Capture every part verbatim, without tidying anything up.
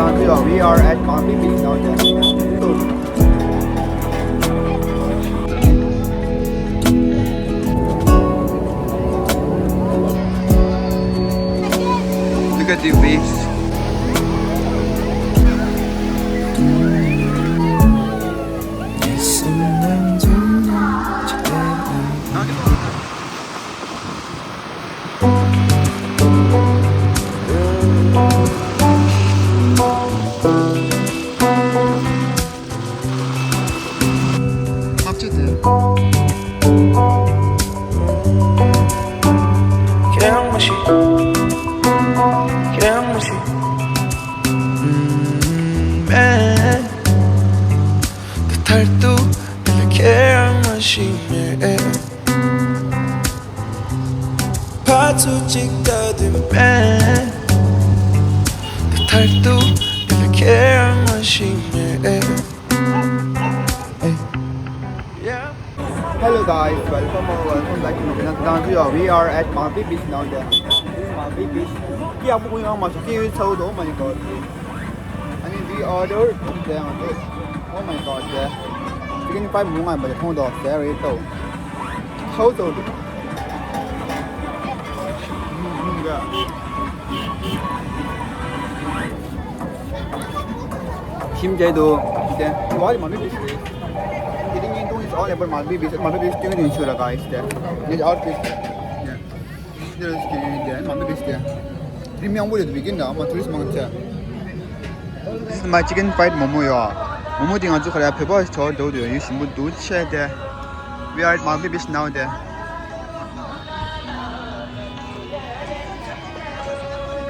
We are at Maldives now. Look at the waves. ཕར་ཚུར་གཅིག་ལྟ་དུས་མེད། དེ་མཐར་ཐུག་དེ་ལ་ཁྱེད་རང་མ་ཤེས་མེད། Hello guys, welcome or welcome back to my channel. Today we are at Maldives Beach now. There, this is Maldives Beach. क्या आपको यहाँ मस्ती हुई सऊद हो? Oh my God. I mean, we ordered. Oh my God. Chicken five momo है, but hold on, there it go. How to? Kim Jae-do, işte, var Maldives Beach. Getting into is all about Maldives Beach. Maldives Beach, tüyünü inşura guys, işte. Ne art is. Maldives Beach, işte. Premium bu dedi bir gün de ama turist mantığı. This is my chicken fried momo, ཡོད། མོ་མོ་དེ་ང་ཚོ་ཁ་ལ་བོད་པ་ཞིག་ཆོག་འགྲོ་འདུག་ཡོད་ཞིམ་པོ་འདུག་ཆེ་དེ། We are at Maldives Beach now དེ།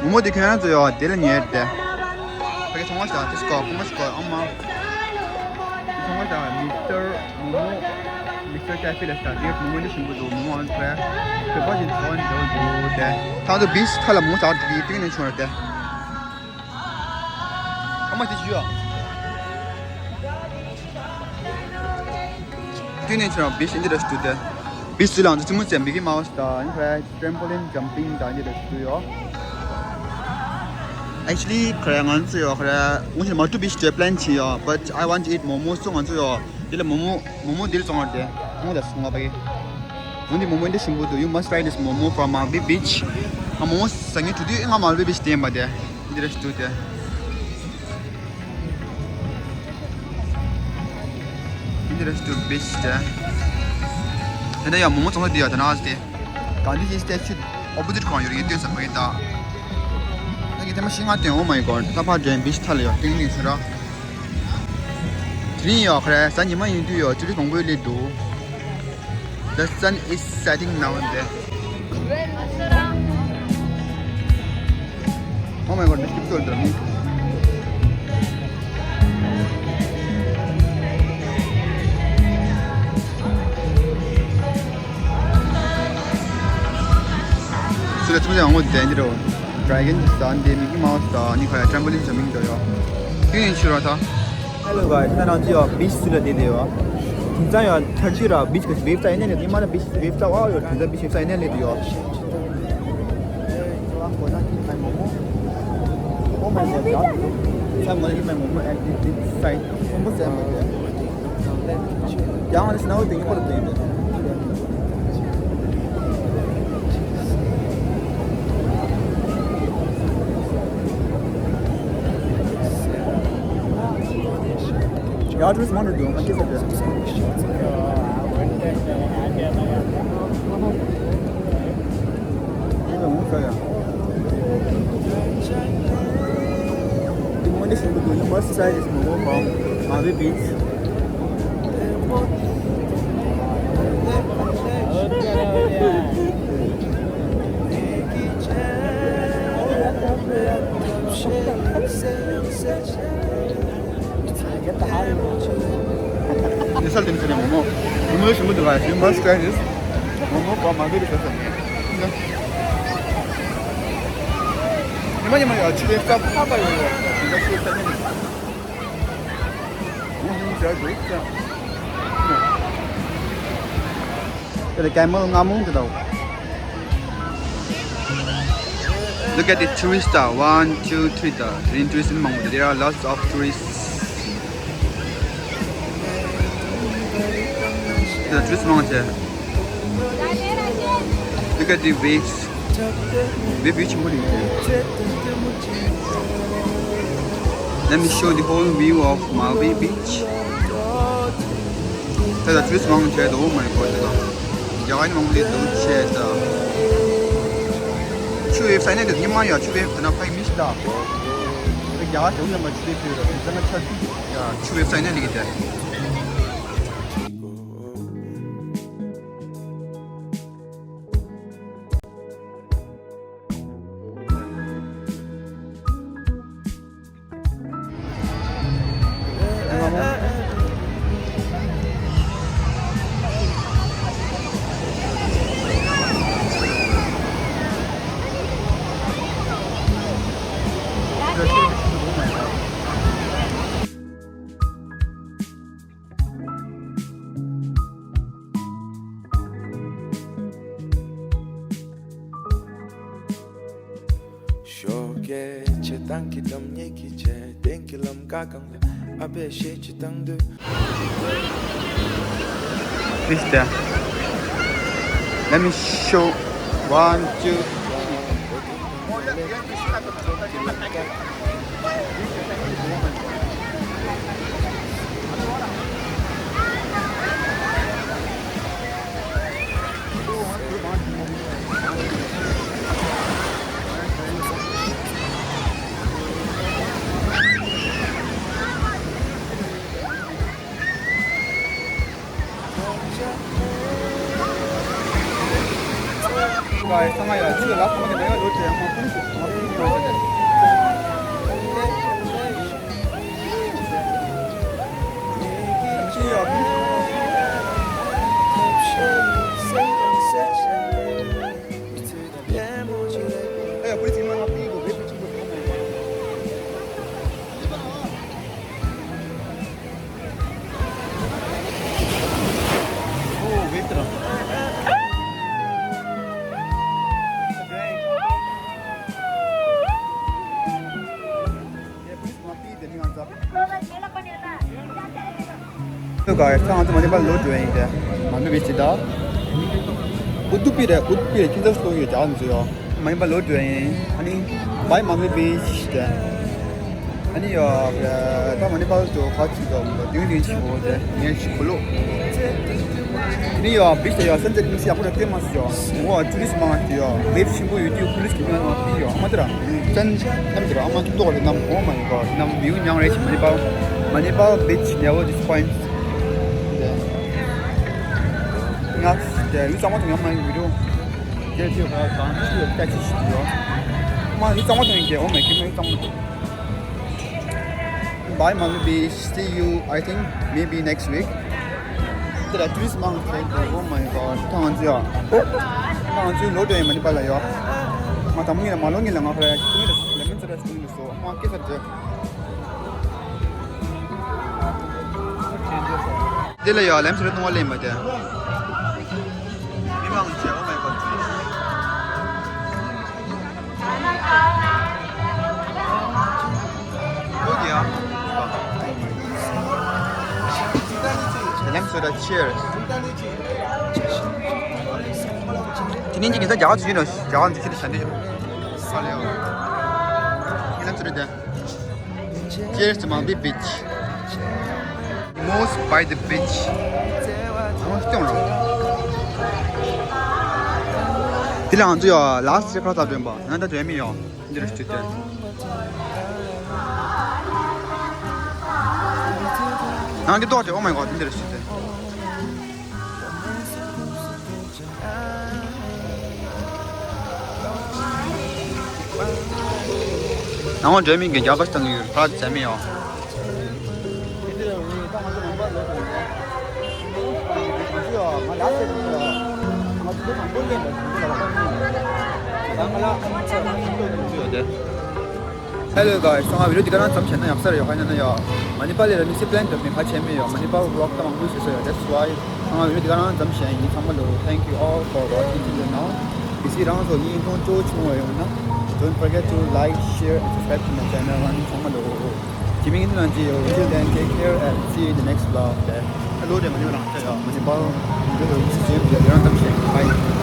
མོ་མོ་དེ་ཁྱོད་རང་ཚོ་ཡོད་དེ་ལ་ཉེར་དེ། ཕ་གི་ཚོང་བ་ཞིག་དང་དེ་སྐོར་ཁོ་མོ་ཞིག་སྐོར་ཨ་མ། ཚོང་བ་དང་མི་སྟར་མོ་མོ། མི་སྟར་ཀ་ཧྥེ་ལ་ཞིག་དང་དེ་མོ་མོ་འདི་ཞིམ་པོ་འདུག་མོ་མོ་ཨང་ཁ་བོད་པ་ཞིག་ཆོག་འགྲོ་འདུག་དེ། ད་དུ་བིས་ཁ་ལ་མོ་ཟ་དེ་ཏིང་ནས་བྱུང་ར་དེ། ཨ་མ་དེ་ཅི་ཡོད། དེ་ནས་ཁྱོད་རང་བིས་འདི་འདྲ་ཞིག་འདུག་སྟེ། བིས་ལ་ང་ཚོ་ཙི་མུ་ཙེ་མི་ཀི་མའོ་སི་དང་ཡིན་ཁ་ཊེམ་པོ་ལིན་ཇམ་པིང་དང་འདི་འདྲ་ཞིག་འདུག་ཡོད། Actually ཁོ་རང་ང་ཚོ་ཡོད་ཁོ་རང་ངོ་ཤེས་མ་ཏུ་བིས་ཅེ་པི་ལན་ཆི་ཡོད། But I want to eat momos. So ང་ཚོ་ཡོད་འདི་ལ་མོ་མོ་མོ་མོ་འདི་ལ་བཙོང་བར་དེ་མོ་ལ་སོང་བ་པ་གི། འོན་ཏེ་མོ་མོ་འདི་ཞིམ་པོ་འདུག You must try this momo from Maldives Beach. ང་མོ་མོ་ཟ་ངེས་དུ་དུས་ང་Maldives Beach་བསྟན་པ་དེ་འདི་རེད་ཞུ་དེ། འདི་རེད་ཞུ་བིས་དེ། དེ་ནས་ཡང་མོ་མོ་ཚོང་ས་འདི་ཡང་དེ་ན་དེ། གང་འདི་ཞིག་སྟེ་ཆུ་ཨོ་པོ་ཟིཊ་ཁོང་ཡོད་རེད་དུས་ས་མ་ཡིན་ད། ད་གི་དེ་མ་ཤི་ང་དེ། Oh my God. ད་ཕར་འགྲོ་བིས་ཐ་ལ་ཡོད་ཏིང་ལིང་ཤི་ར། དེ་རིང་ཡོད་ཁ་རེད་གཟའ་ཉི་མ་ཡིན་དུས་ཡོད་ཅི་རིགས་མང་པོ་སླེབས་འདུག The sun is setting now and there. Oh my God, this keeps on drumming. So let's go on with the dragon, the sun, the Mickey Mouse, the Nicola trampoline jumping to you. Can you ensure that? Hello guys, ད་ང་ཚོ་ཡོད་བིས་ཚུར་ལ་བསྡད་དེ་ཡོད། དེང་སང་ཡོད་ཐར་ཅི་ར་བིས་གི་བེབ་ས་ཡིན་ནས་ལེ་དེ་མ་ན་བིས་བེབ་ས་ཨ་ཡོད་དེང་སང་བིས་བེབ་ས་ཡིན་ནས་ལེ་དེ་ཡོད། Oh my God, I'm gonna eat my momo at this, this side. Momo side. Yeah, it's now the important thing. Yeah, I just wanted to. I guess I did. You want this to do, you must try this momo from Maldives Beach. ཉེ་སར་དེ་ནི་ཁ་ནས་མོ་མོ། མོ་མོ་ཞིམ་པོ་འདུག་ག You must try this. མོ་མོ་བ་མ་འདུག་རེད་ཟེར། ཉི་མ་ཉི་མ་ཡོད་ཕྱི་ལས་ས་ཕ་པ་ཡོད་ཡོད། ཉི་མ་ཤོད་ས་ཉི་མ། མོ་ཧུང་ཟ་དགོས་ས། དེ་ལ་ཀེ་མལ་རྔ་མོང་དེ་དང་། Look at the tourist, uh, one, two, three, the Korean tourist མང་པོ། There are lots of tourists. The tourist མང་ཆེ། Look at the waves. Wave ཆེན་པོ་རེད། Let me show the whole view of Malvi Beach. ད་ལྟ་tourist མང་ཆེ་འདུག Oh my God. ད་ལྟ་རྒྱ་གར་མང་པོ་འདུག་ཆེ་ད། ཆུ་བེབ་ས་ནས་འདུག་ཉི་མ་ཡ་ཆུ་བེབ་ད་ན་ཕ་གི་མི་ཤི་ད། རྒྱ་གར་དེ་འདྲ་མ་ཆུ་བེབ་ཕེབས་ར་ད་ན་ཆ་ཡ་ཆུ་བེབ་ས་ནས་འདུག་གི་ད། ཞོགས་ཀས་ཆེ་ཐང་གི་འགྲམ་ཉེ་གི་ཆེ་སྟེང་གི་ལམ་ཀ་གང་ལ་ཨ་བས་ཤེས་ཆེ་ཐང་དུ། Please there. Let me show. One, two, three. ལོ་ག་ས་ང་ཚོ་མ་ནི་པ་ལོ་འགྲོ་ཡིན་ཏེ། མ་ནི་པའི་ཅི་ད། ཨུ་དུ་པི་རེད། ཨུ་དུ་པི་རེད། ཁྱིམ་ཚང་སོ་ཡོད་ཅག་འཛུལ་ཡོད། མ་ནི་པ་ལོ་འགྲོ་ཡིན། ཨ་ནི་བའི་མ་ནི་པའི་ཅི་ད། ཨ་ནི་ཡོ། ད་མ་ནི་པ་ལོ་ག་ཅི་ད་མི་ད་དུང་དུང་ཆི་མོ་ཏེ་ངས་ཅི་གོ་ལོ། ཨ་ནི་ཡོ་བིས་ད་ཡོ་སན་ཛེ་ཊི་ཡག་པོ་རེད། ལྟད་མོ་ཡོ། འོ་ཊུ་རི་སི་མང་ཏེ་ཡོ། ཝེབ་ཆེན་པོ་ཡོད་དུས་ཊུ་རི་སི་གི་མི་མང་ཏེ་ཡོ། ཨ་མ་ཏེ་ར་ཅན་ནམ་ཏེ་ར་ཨ་མ་ཏོག་རེད་ནམ། Oh my God. ནམ་བིའུ་མྱང་རེད་ཅི། མ་ནི་པ་མ་ནི་པ་བིས་ནེ་ཝར་ཌིསི་ཨ་པོའིནཊ་ང་ཏེ་ཡུ་ཚང་མ་ཏུ་ཉམས་མ་ཡིན་བི་ཌིའོ། ཏེ་ཏེ་ག་གང་ཅི་ཡོ་ཏེ་ཅི་ཞིག་ཡོ། མ་ཡུ་ཚང་མ་ཏུ་ཡིན་ཀེ། Oh my God. མ་ཡུ་ཚང་མ་ཏུ། Bye, Malvi Beach. See you, I think, maybe next week. ཏེ་ལ་ཊུ་རི་སི་མང་ཁེ་འདུག Oh my God. ཐང་ཅི་ཡོ། ཐང་ཅི་ལོ་དོ་ཡིན་མ་ནི་པ་ལ་ཡོ། མ་ཐང་མི་ལ་མ་ལོ་ངི་ལ་ང་ཁ་ལ་ཡ་ཁྱི་མི་ལ་ལེ་མིན་ཙི་ར་ཅི་མི་ལ་སོ་མ་ཀེ་ས་ཏེ། ཏེ་ལ་ཡོ་ལེམ་ཙི་ར་ནོ་ལེ་མ་ཏེ། མི་མང་ཆེ། Oh my God. ལེམ་སོ་ཌ། Cheers. དེ་ནས་ཅིག་གིས་ད་རྒྱ་གར་ཚུགས་ཀྱི་ནོ། རྒྱ་གར་ཚུགས་ཀྱི་ད་ཤ་འདི་ཡོ། ཨ་ལེ་ཡོ། ལེམ་སོ་ཌ་དེ། Cheers to Malvi Beach. Most by the beach. ཨ་མ་སྟོང་རོ། དེ་ལ་ང་ཚོ་ཡོ་ལ་སི་ཁ་ས་སྒྲོན་པ་ང་ད་སྒྲོན་མི་ཡོ། འདི་རུ་སྟོད་དེ། ནང་གི་ཏོག་ཅེ། Oh my God. འདི་རུ་སྟོད་དེ། ནང་བ་འདྲ་མིན་གྱི་རྒྱ་གར་སྟེང་ཡོད་ཕར་ཟ་མི་ཡོང་། Hello guys, ང་བི་ཌིའོ་འདི་ག་རང་ཙམ་བྱས་ན་ཡག་ས་རེད་ཡོད་ཁ་ན་ན་ཡ། མ་ནི་པ་ལི་ར་མི་སི་པི་ལན་འགྲོ་མི་ཁ་ཆེ་མེད་ཡོད། མ་ནི་པ་ཝི་ལོག་ད་མང་པོ་བཟོས་ས་ཡོད། That's why ང་བི་ཌིའོ་འདི་ག་རང་ཙམ་བྱས་ཡིན། ཚང་མ་ལོ་thank you all for watching till now. གལ་སྲིད་རང་ཚོ་ཡིན་མཐོང་སྤྲོ་བོ་ཆུང་བ་ཡོད་ན། Don't forget to like, share and subscribe to my channel. ང་ཚོ་ཚང་མ་ལོ། དེ་མིན་ང་ཚོ་ནང་ཅི་ཡོད། Till then, take care and see you in the next vlog. ཨ་ལོ་དེ་ང་ཚོ་རང་ཚོ་ཡོད། ང་ཚོ་པར་འདི་ལོ་ཡིན་ཅི་ཅི་ཡོད་རང་ཐམས་ཅད། Bye.